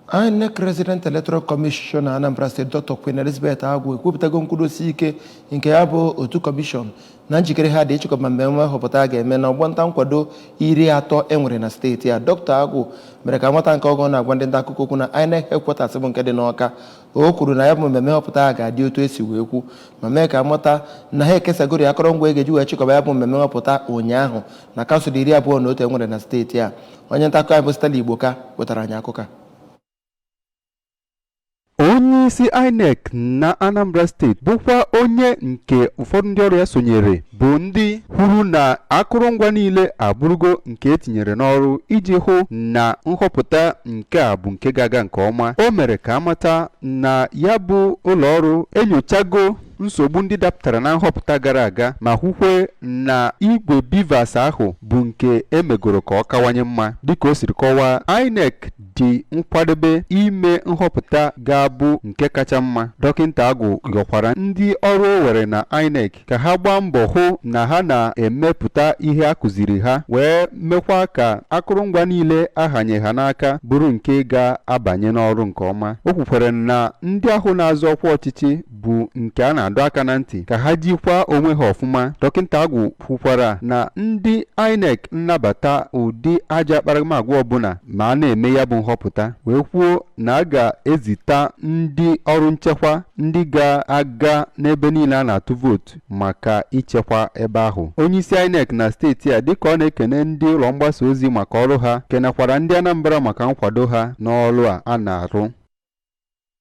INEC Resident Electoral Commissioner Anambra State, Dr. Queen Elizabeth Agwu, ekwupụtago nkwudosi ike nke ya bụ otu kọmishọn na njikere ha dị ịchịkọba mmemme nhọpụta a ga-eme na ọgbọ nta nkwado 30 e nwere na steeti a. Dr. Agwu mere ka nwata nke ọgọ na-agwa ndị nta akụkọ okwu na INEC headquarters bụ nke dị n'Ọka. O kwuru na ya bụ mmemme nhọpụta a ga-adị otu esi wee kwu, ma mee ka amata na ha ekesagoro akọrọngwa e ga-eji wee chịkọba ya bụ mmemme nhọpụta ụnyaahụ na kansụl 21 e nwere na steeti a. Onye nta akụkọ anyị bụ Stella Igboka wetara anyị akụkọ a. Onye isi INEC na Anambra Steeti, bụkwa onye nke ụfọdụ ndị ọrụ ya sonyere, bụ ndị kwuru na akụrụngwa niile abụrụgo nke etinyere n'ọrụ iji hụ na nhọpụta nke a bụ nke ga-aga nke ọma. O mere ka amata na ya bụ ụlọọrụ enyochago nsogbu ndị dapụtara na nhọpụta gara aga, ma hụkwe na igwe BVAS ahụ bụ nke emegoro ka ọ kawanye mma. Dịka o siri kọwaa, INEC dị nkwadebe ime nhọpụta ga-abụ nke kacha mma. Dọkịta Agwu yọkwara ndị ọrụ o were na INEC ka ha gbaa mbọ hụ na ha na-emepụta ihe a kụziri ha, wee mekwa ka akụrụngwa niile ahanye ha n'aka bụrụ nke ga-abanye n'ọrụ nke ọma. O kwukwara na ndị ahụ na-azọ ọkwa ọchịchị bụ nke a na-adọ aka na ntị ka ha jikwaa onwe ha ọfụma. Dọkịta Agwu kwukwara na ndị INEC nnabata ụdị ajọ akparamagwa ọbụla ma a na-eme ya bụ nhọpụta, wee kwuo na a ga-ezita ndị ọrụ nchekwa ndị ga-aga n'ebe niile a na-atụ vootu maka ichekwa ebe ahụ. Onyeisi INEC na steeti a, dịka ọ na-ekene ndị ụlọ mgbasa ozi maka ọrụ ha, kenekwara ndị Anambra maka nkwado ha n'ọrụ a a na-arụ.